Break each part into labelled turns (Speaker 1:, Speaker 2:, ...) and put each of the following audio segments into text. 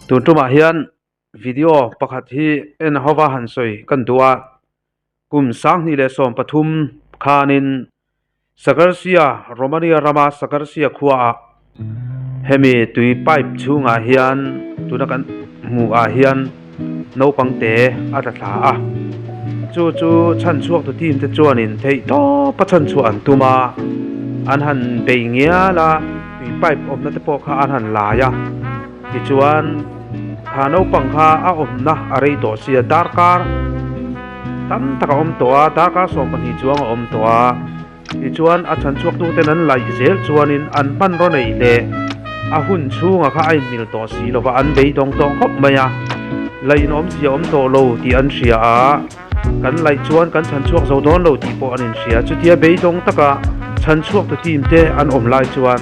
Speaker 1: Tun tumah hian video pakhat hi en hova han sawi kan duh a, kum 2013 khanin Sagarsia, Romania rama Sagarsia khuaah hemi tui pipe chhungah hian tuna kan hmuh ah hian naupang te a tla thla a, chu chu chhanchhuak tu team te chuanin theih tawpa chhanchhuah an tum a, an han bei ngial a, tui pipe awmna te pawh kha an han lai a, tichuan kha naupang kha a awmna a rei tawh sia darkar. Tam tak a awm tawh a, darkar 12 chuang a awm tawh a, tichuan a chhan chhuak tuten an laih zel chuanin an hmanraw neih leh a hun chhungah kha a inmil tawh si lova an beidawng tawh khawp mai a, laih in awmzia awm tawh lo tih an hria a, kan laih chuan kan chhan chhuak zo dawn lo tih pawh an inhria, chutia beidawng taka chhan chhuak tu team te an awm lai chuan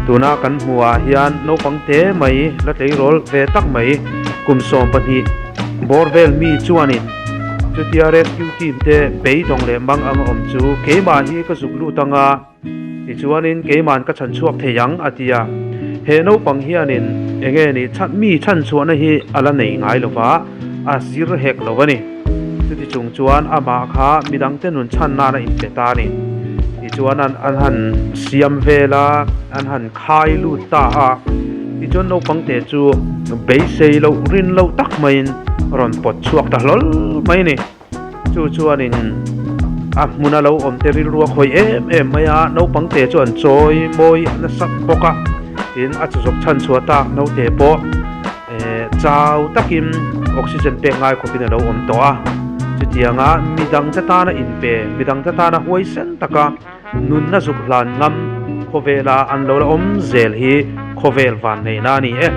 Speaker 1: tuna kan hmuhah hian naupang te mai la tleirawl ve tak mai kum 12 Bawr vel mi chuanin chutia rescue team te beidawng leh mang ang a awm chu keimah hi ka zuk lut anga tichuanin keima'n ka chhan chhuak thei ang a ti a. He naupang hianin enge ni chhan mi chhan chhuahna hi a la nei ngai lova a zir hek lo a ni. Chuti chung chuan amah kha midangte nun chhan nan a inpe ta a ni. Tichuan an an han siam vel a, an han khai lut ta a. Tichuan naupang te chu beisei loh rin loh tak maiin rawn pawt chhuak ta hlawl mai a ni. Chu chuanin a hmuna lo awm te rilru a khawih em em mai a, naupang te chu an chawi mawi nasa bawk a. Tin, a chuzawk chhan chhuah tak naute pawh. Chau takin oxygen pek ngai khawpin a lo awm tawh a, chutianga midangte tana inpe, midangte tana huaisen taka nunna zuk hlan ngam khawvela an lo la awm zel hi khawvel vanneihna a ni e.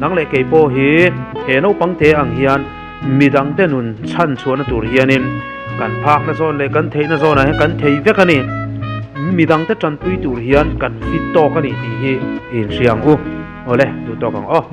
Speaker 1: Nang leh kei pawh hi he naupang te ang hian midangte nun chhan chhuahna tur hianin kan phakna zawn leh kan theihna zawnah hian kan thei vek a ni. Midangte tanpui tur hian kan fit tawk a ni tih hi i inhria ang u. Awle, duh tawk ang aw.